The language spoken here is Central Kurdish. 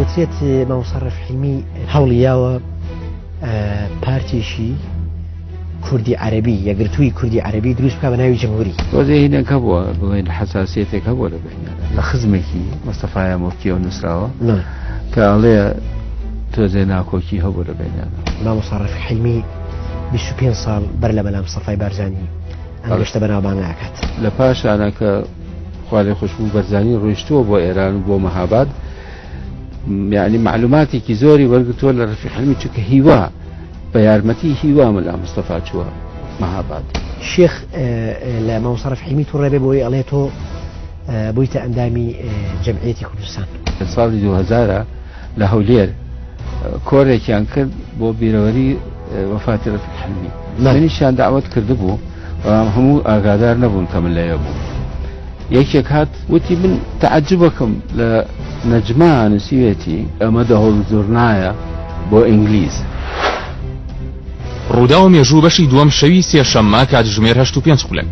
ئەوترێت مامۆستا ڕەفیق حیلمی هەوڵی یاوە پارتێکی کوردی عەربی یەکگرتووی کوردی عەربی دروست بکە بە ناوی جمهوری. تۆزێ هینێک هەبووە بڵێن حەساسیەتێک هەبووە لە بەینیانە لە خزمێکی مستەفایە مۆکیەوە نووسراوە کە ئەڵێ تۆزێ ناکۆکی هەبوو لە بەینیانە. مامۆستا ڕەفیق حیلمی 25 ساڵ بەر لە مەلا مستەفای بارزانی ئەم گەشتە بەناوبانگە ئەکات. لە پاشانە کە خوا لێ خۆشبوو بەرزانی ڕۆیشتووە بۆ ئێران و بۆ مەهاباد یعنی معلوماتێکی زۆری وەرگتووە لە ڕفی حلمی چونکە هیوا بە یارمەتی هیوا مەلا مستەفا چووە مەهاباد. شێخ لە مامۆستا ڕەفیق حیلمی توڕە بێ بۆی ئەڵێ تۆ بوویتە ئەندامی جەمعیەتی کوردستان. لە ساڵی 2000 لە هەولێر کۆرێکیان کرد بۆ بیرەوەری وەفاتی ڕەفیق حلمی منیشیان داوت کردبوو بەڵام هەموو ئاگادار نەبوون کە من لەوێ بووم یەکێک هات وتی من تەعجبەکەم لە نەجما نووسیوێتی ئەمە دەهۆڵ زورنایە بۆ ئینگلیز. ڕووداو مێژوو بەشی دووەم شەوی سێشەممە کاتژمێر هەشت و پێنج خولەک.